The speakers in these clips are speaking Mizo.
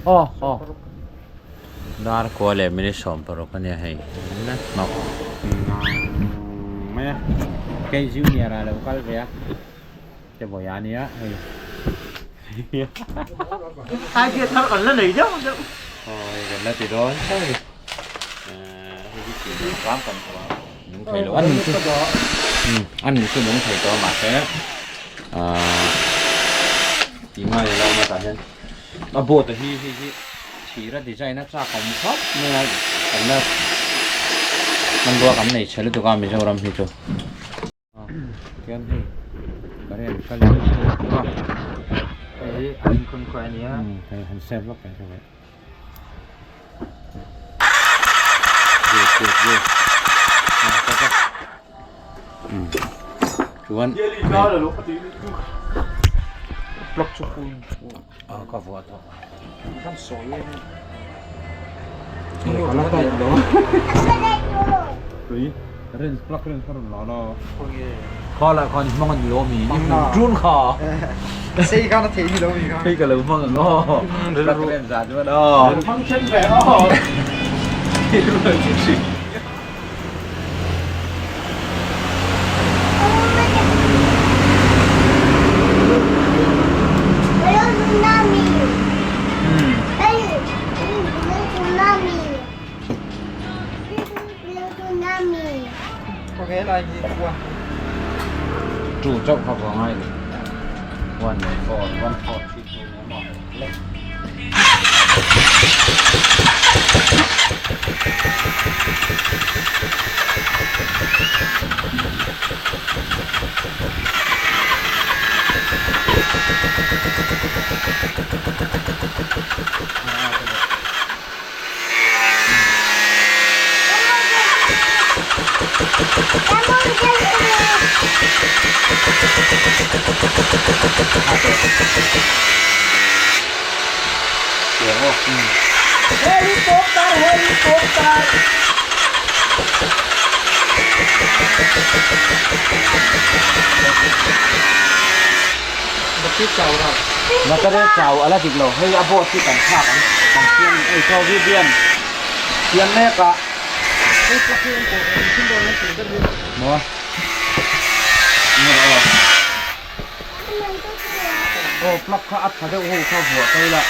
Aw aw Dar kua leh minute 16 a nia hei mai a kei junior ah lo kal ve a te vawi a nia hei Idea thar kan la nei deuh deuh aw hei kan la ti dawn chauh a ni hei hi tih dan ram kan hmu a nung thei lo a nung chu a nung chu nung thei tawh mahse ahh tih ngai lo a tah hian a board a hi hei hi thir a design a chak awm khawp mai a kan la hmanrua kan nei chhe lutuk a Mizoram hi chu tian hei current kal in a hei hi an inkhawm khawi a nia hei han save lawk ang chu good good good chuan plug chu phun a ka vuah tawh kan sawi a ni tui ren plug ren kha rawn la la kha lah khan i hmang a ni lo ami i hmu ṭun kha sei khan a theih ni lo mi kha hei ka lo hmang ang aw plug ren zah chuan aw hmang then ve aw Two chauh kha vang a ni one four one four three two emaw lek. Helicopter helicopter Battery chau a la dik lo hei a board hi kan thlak ang kan siam ei chaw vi bian siam mek a maw aw plug kha a tha deuh ho kha vuah ta ila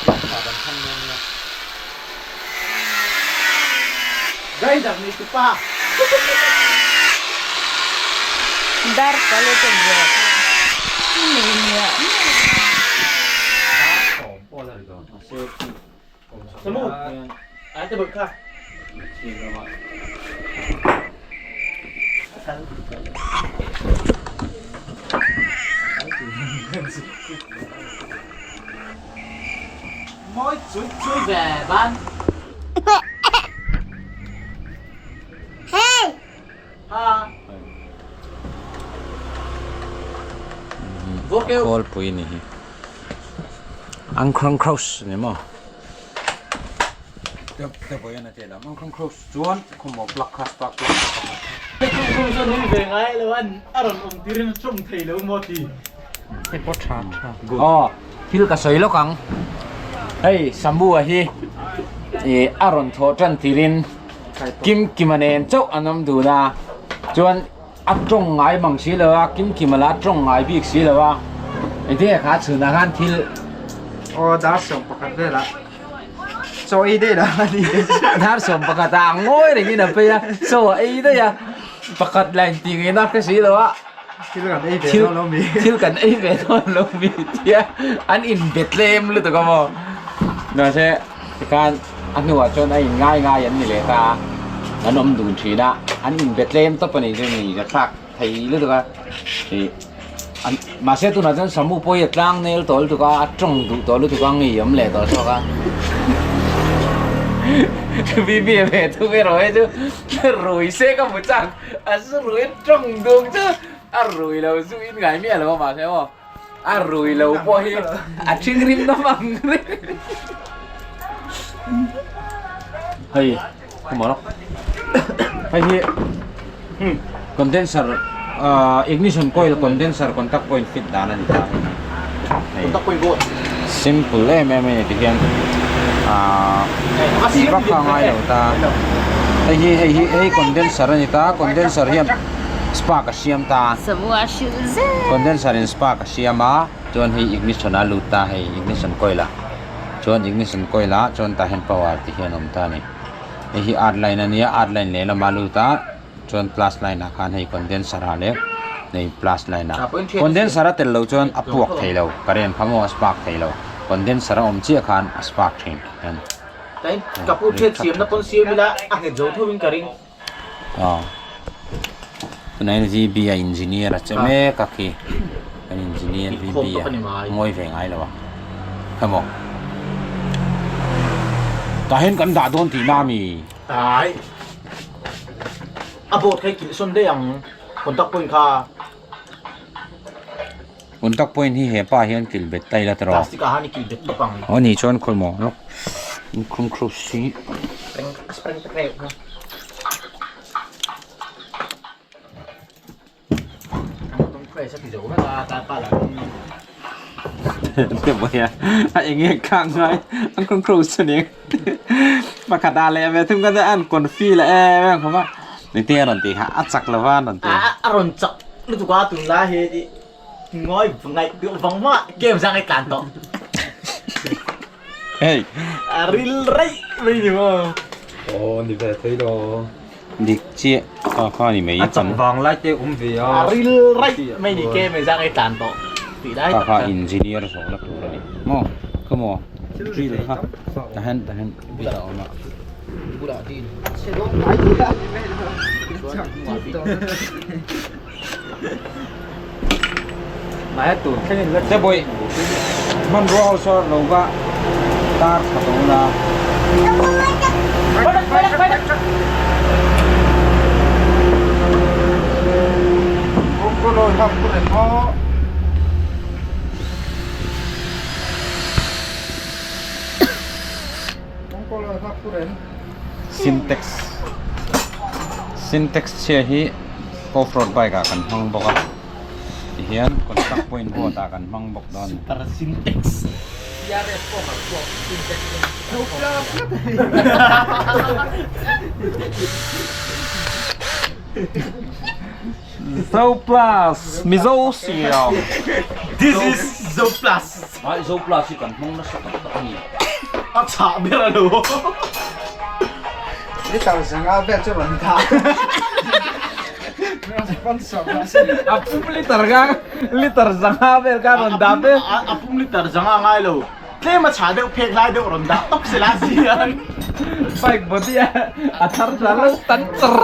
plug tha kan thlang dawn nia. Dai dak ni tu pa. Dar pale te buat. Nei nia. Samu. Ai te bực kha. Mỗi chuối chuối về ban. Hey! Ha. Kawlpui ni hi Angkrang Cross ni maw te vawi a na te lam Angkrang Cross chuan khawmaw plug kha spark plug Angkrang Cross an awm ve ngai lo an a rawn awm tir in a tawng thei lo maw ti. Hei pawh tha tha. Aw thil ka sawi lawk ang hei Samu a hi ih a rawn thawh tan tirin Kim Kima nen chauh an awm dun a chuan a tawng ngai mang si lo a Kim Kima lah a tawng ngai bik si lo a engtin nge kha chhunah khan thil Aw dar 11 velah chaw ei daih lah a ni dar 11 ah ngawi rengin a phei a chaw a ei daih a pakhat lah intih ngaihna hre si lo a. Thil kan ei ve dawn lo mi. Thil kan ei ve dawn lo mi tia an in bet tlem lutuk a maw. Mahse tikhan a hnuah chuan a in ngai ngai an ni leh ta a, an awm dun thin a, an in bet tlem tawp a ni chu ni ka thlak thei lutuk a. Ih an mahse tunah chuan Samu pawh hi a tlang nel tawh lutuk a, a tawng duh tawh lutuk a, ngei awm leh tawh zawk a. Bibi a ve thung erawh hi chu rui se ka hmu chak. A zu rui tawng dung chu a rui lo zu in ngai miah lo a mahse maw a rui lo pawh hi a thing rim na mang reng hei khawmaw lawk hei hi condenser ah ignition coil condenser contact point fit dan a ni ta hei hi. Hei simple em em a ni tihian ahh tih vak kha a ngai lo ta hei hi hei hi hei condenser a ni ta condenser hian spark a siam ta condenser in spark a siam a chuan hei ignition a lut ta hei ignition coil ah chuan ignition coil ah chuan tah hian power ti hian a awm ta a ni hei hi earth line a nia earth line lehlam a lut a. Chuan plus line ah khan hei condenser ah leh hei plus line ah condenser a tel loh chuan a puak thei lo current kha maw a spark thei lo condenser a awm chiah khan a spark thin hian Ka pu hriat siamna pawn siam ila a nghet zo tho in ka ring. Aw tunah hian VB a engineer a che mek a khi kan engineer VB a ngawi ve ngai lo a kha maw tah hian kan dah dawn tihna a mi. Ai. A board kha i kilh sawn daih ang contact point kha. Contact point hi hepa hian kilh bet ta ila tiraw. Plastic ah han i kilh bet tawp ang. Aw ni chuan khawi maw lawk inkhum close hi. Spring spring te reuh kha. A eng nge kha ngai an con close a ni pakhat ah leh ve thung ka an confi leh em em khawp a engtin a rawn tih kha a chak lova a rawn ti a rawn chak lutuk a tunlai hi ngawi ngaih duh vang vang a game zang ai tlan tawh hei a ril raih mai ni maw aw ni ve thei lo. Dik chiah kha kha ni mai A chak vang lai te awm ve a. A ril raih mai ni ke mai zang ei tlan tawh tih lai tak Kha kha engineer zawh la tur a ni maw kha maw drill kha tahen tahen bit a awm a. Te bawih hmanrua ho saw lo va tar tha tawh la. Sintex Sintex chhia hi off road bike ah kan hmang bawk a tihian contact point board ah kan hmang bawk dawn a ni. Zo plus Mizo siam This is Zo plus Ai Zo plus hi kan hmang nasa tak tak a ni. A chhah ber a lo. Liter zanga vel chu rawn dah. A pum liter kha liter zanga vel kha rawn dah ve. A pum liter zanga ngai lo. Tlem a chhah deuh phek lai deuh rawn dah tawp se la si hian. Bike body a thar tla lo tan char.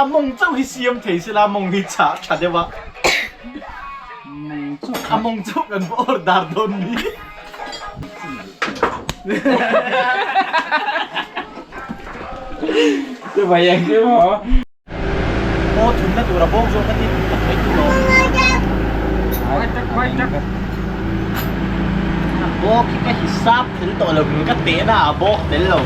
A mawng chauh hi siam thei se la mawng hi chhah tha deuh a. A mawng chauh kan va order dawn ni. Te vai ang che maw. Aw thunna tur a bawng zawk a ti tak mai tur awm. Bawk hi ka hisap tel tawh lo ka tehna ah bawk tel lo.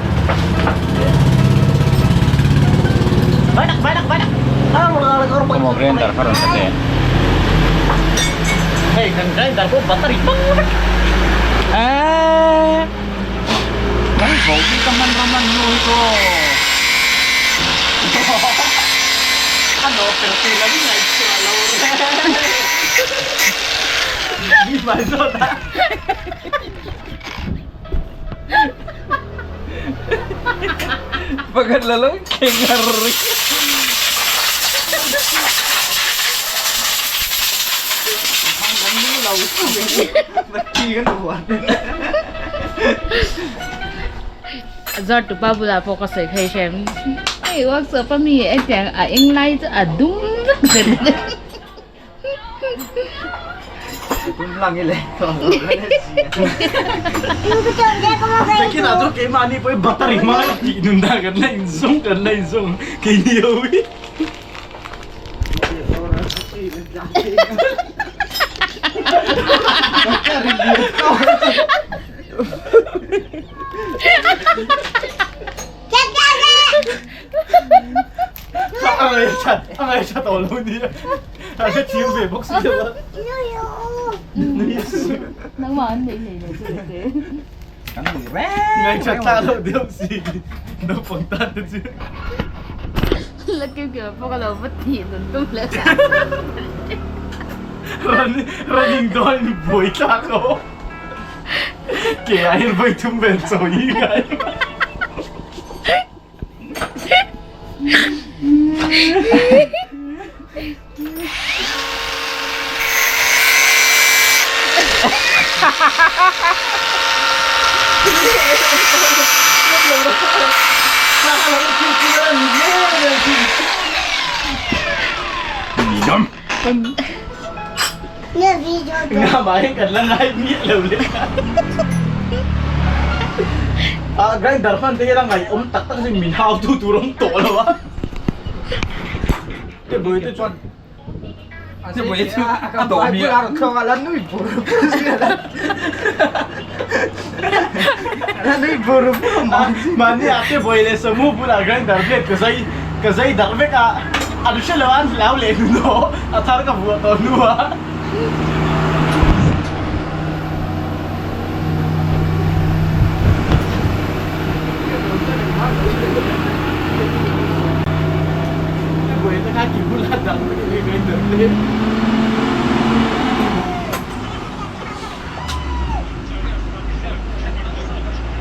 Kawmaw grinder kha rawn ta teh. Hei kan grinder pawh battery bang vek. Eeee kan vo hi ka hman ram an nu hi chu aw. A nawh per thei lo in ngaihtuah lo reng. Ni mai zawt a. Pakhat la lo kheng har ri. Zawt tupa bulah pawh ka sawi phei hrem. Hei workshop a mi hetiang a eng lai chu a dum vek zel. Takin ah chuan keimahni pawh hi battery hmang a tih nun dan kan la inzawng kan la inzawng keini ho hi. ngai tha a ngai tha tawh lo nia a hre thiam ve bawk si lo a. Nangmah an neih nei lo chu te. Kan nui reng. Ngai tha thlak loh deuh si naupang tan te chu. La kim kim a pawh ka lo va tih nun tum leh ta. Running dawn in buai thlak aw. Ke ah hian vawi thum vel chaw hi ngai. Nga mai kan la ngai miah lo le. A grinder hman te hian a ngaihawm tak tak sin min hau tu tur awm tawh lo a. Te bui te chuan Te bui chu a dawh mi a la nui bur bur si a la nui bur bur mahni ah te bui leh samu bulah grinder blade ka zai ka zai darh vek a an hre lo a an hlau leh hnuhnawh a thar ka vuah tawh hnu a.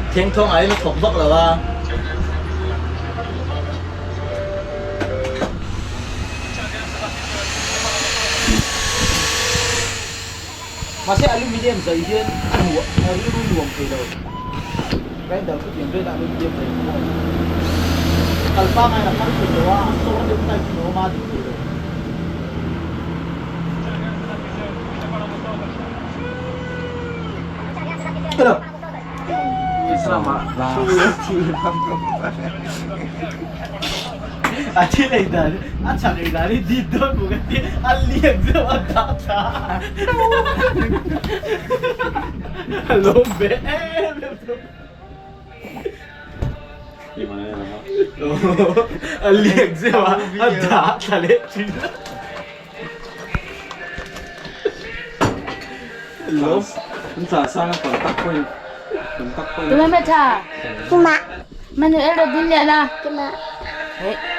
Thengthawng ah hian a thawk vak lo a. Mahse aluminium zai hian a nuah a rilru nuam thei lo. Grinder chu tiang velah aluminium zai pawh a ni. Kal pangai a kal thei lo a, a sawr deuh type in a awm a, a dik thei lo. A thil ei dan a chhak ei dan hi dit dawn bawk a tia a lian deuh a dah thla a lawm ve em em thung a lian deuh a a dah thla leh thin a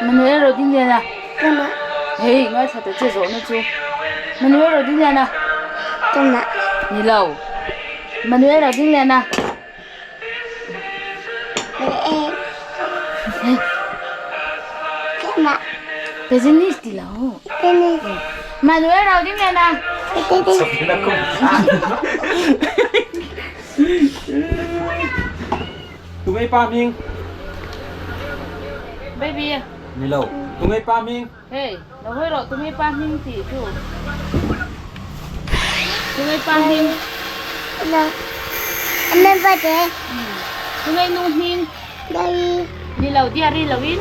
Manuel Rodinliana hei ngaithla ta che zawhna chu Manuel Rodinliana ni lo Manuel Rodinliana Pezenis ti lo Manuel Rodinliana Tungei pa hming. Baby. Ni lo. Tungei pa hming. Hey, lo hawi rawh tungei pa hming tih chu. Tungei pa hming. Tungei nu hming. Ni lo diary lo in.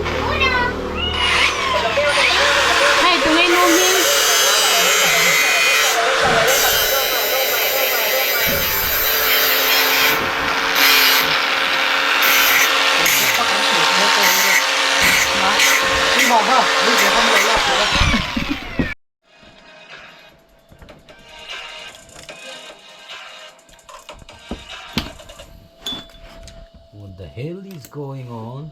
Hey, tungei nu hming. What the hell is going on?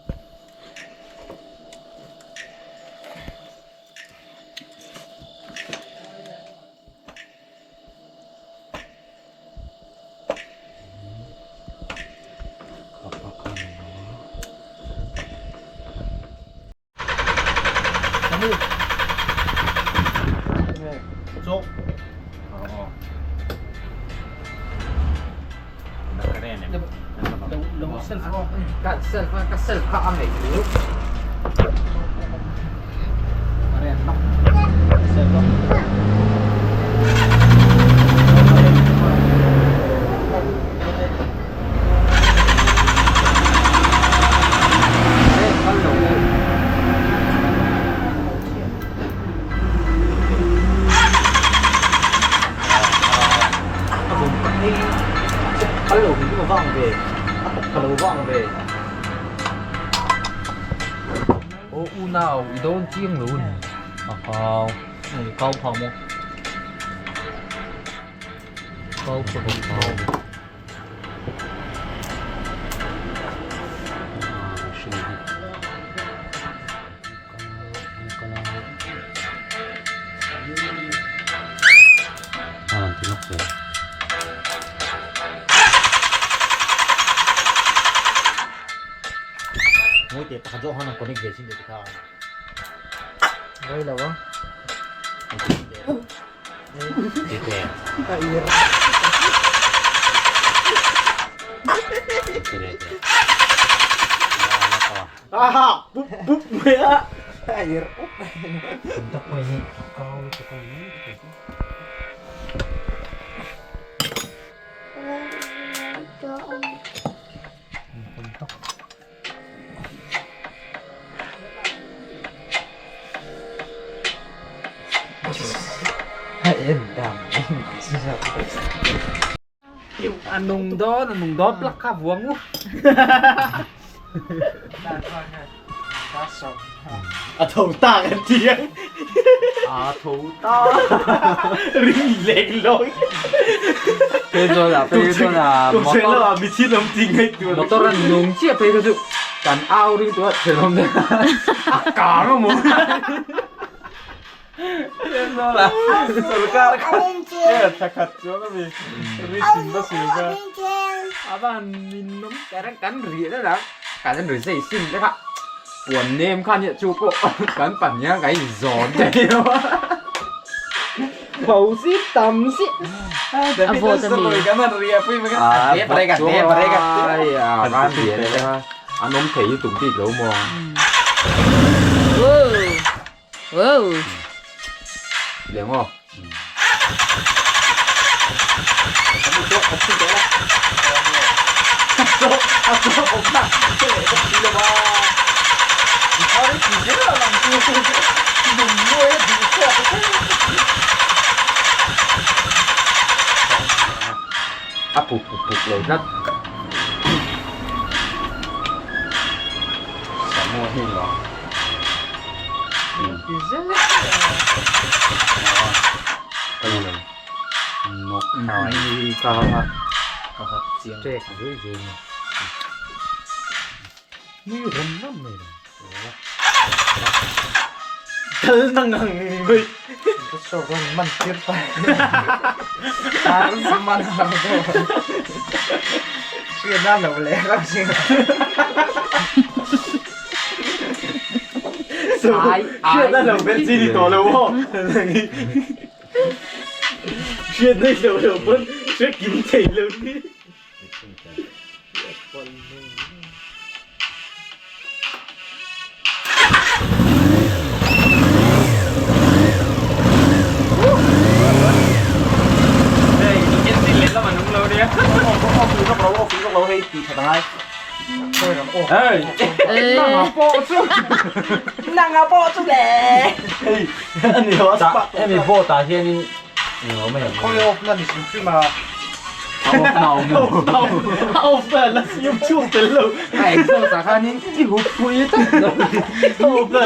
Aw. Unau i dawn chiang lo a ni. A kau. Hei kau phah maw? Kau phah lo kau. A nung dawn a nung dawn plug kha vuang u. A tho ta kan ti ang. A tho ta. Ring leng lawng. Phei chuan a phei chuan a motor a mi thin awm ti ngai tur. Motor a nung chiah phei kha chu kan au ring tur a thenawm te a kang a maw. Sorkar kha thla khat chuang a mi ri sin va sil kha. A van ninawm kan ri na dang kan ri zei sin te kha puan nem kha nia chu pawh kan pan hian kan in zawn thei lo a. Pho si tam si. A vawt a mi. A van lian te kha an awm thei lutuk bik lo maw. Wow. Leng aw. A puk puk puk lo tlat. Samuah hi lo. Kal nang ang mai. Hriat a lo vel chi ni tawh lo aw. Hriat nei lo lo pawn hre kim thei lo ni. Hei, engine leh lam an awm lo nia. Off lawk lo, off lawk lo hei tih that a ngai. Hei, nanga pawh chu nanga pawh chu le. Hei, ani ho a spark. Hemi boat ah hianin eng awm em? Khawi off na ni hrim hrim a. A off na awm lo. A off na la siam chhuak tel lo. A exhaust ah khanin i hup pui tlat lo. A off na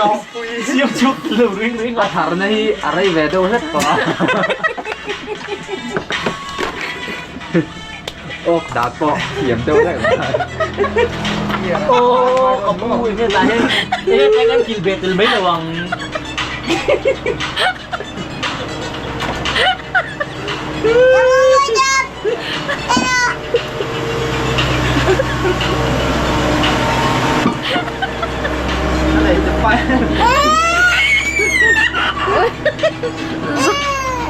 siam chhuak tel lo ring ring. A tharna hi a rei ve deuh hlek tawh a. Awk dat pawh thiam deuh hlek mai. Aw ka pu i hmet ah hian eng eng an kil ve tel mai lo ang.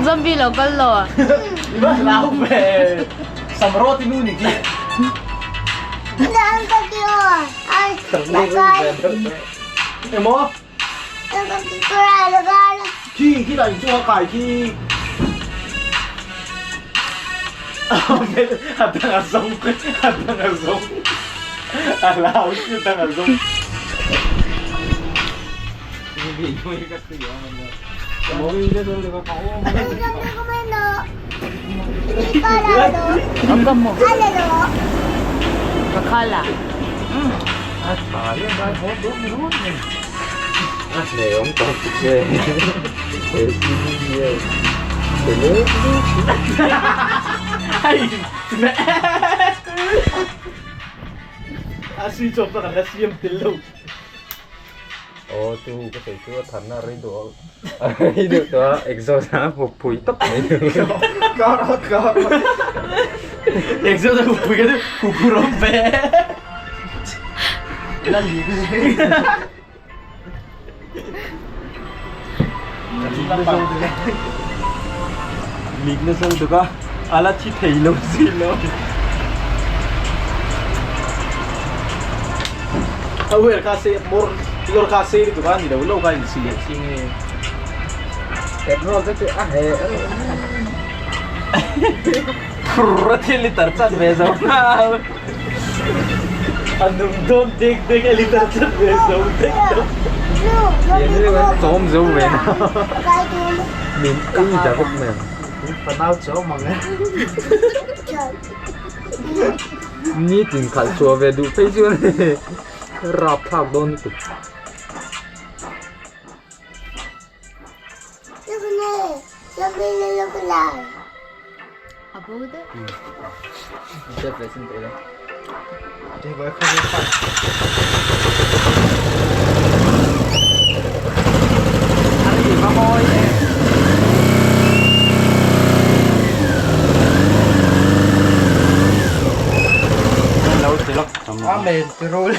Zombie lo kal lo. I va hlau ve. Samrawt i nu ni khi. Emaw? Khi khi là inchunga kai khi. A dang a zawng a dang a zawng a hlau si a dang a zawng. Bakhala. A hne awm tawh che. He CBBS che lek lek. Hei A sui chawp kan la siam tel lo. Aw chu ka sawi chu a tharna a rei duh a rei deuh tawh a exhaust a hup phui tawp mai. Kar a kar. Exhaust a hup phui ka chu hup phu rawm ve. La lik. Lik nasa lutuk a a la thi thei lo zui lo. A wer kha se mawr lawr kha sei lutuk a ni lo lo kha insi leh si nge. Petrol te chu a heh Phur a thil liter chan ve zo nghal. A nung dawn dek dek a liter chan ve zo dek dek. Chawm zo ve na. Min ei da bawk nen. Fanau chawm ang e. Nitin khalh chhuah ve duh phei chuan rapthlak dawn lutuk. Amen tirul.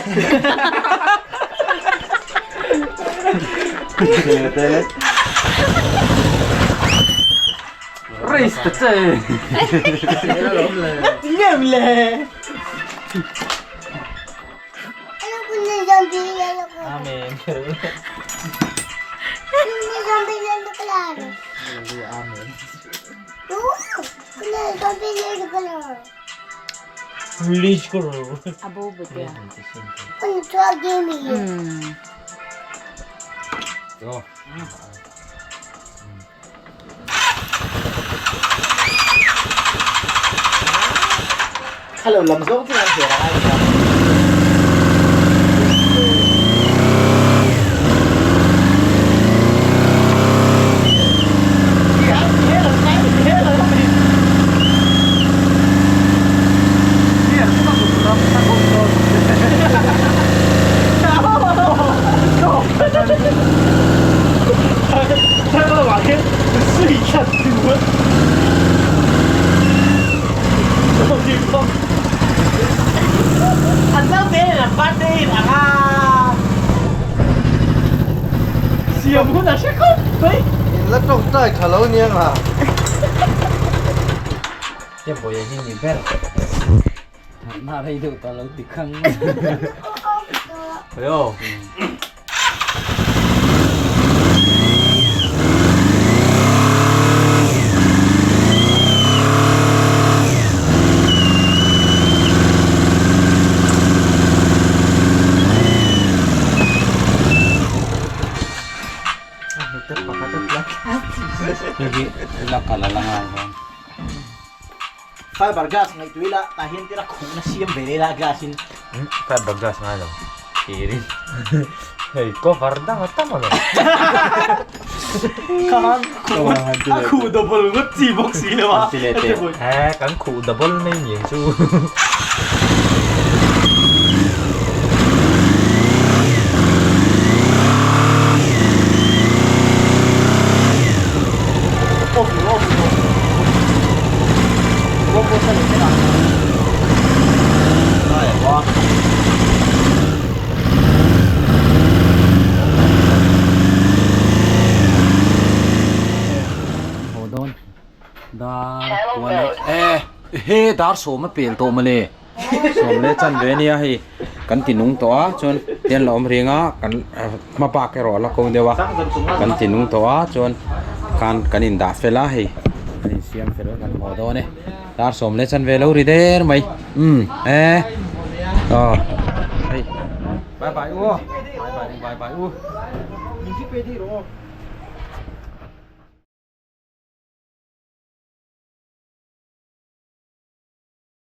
Race ta che. Ngem le. Amen. A bo bute a. Hello lam zawng chu an hria a nia. Siam hun a hre khawp mai. In la tawngtai tha lo niang a. Che bawiah hi ni ber. Na rei deuh ta lo ti khang. Ayo. Fiber glass ngaihtuah ila tah hian tira khuhna siam ve ila glass in. Fiber glass ngai lo tirin hei cover dang a tam alawm. Khan a khuh double ngawt chi bawk si lo a. He kan khuh double mai niang chu. He dar sawm a pel tawh mawle sawm leh chan ve ania hei kan ti nung tawh a chuan tian la awm reng a kan hma bak erawh a la ko deuh a kan ti nung tawh a chuan khan kan in dah fel a hei kan in siam fel a kan haw dawn e dar sawm leh chan ve lo ri der mai umm e aw hei bye bye u bye bye bye bye u.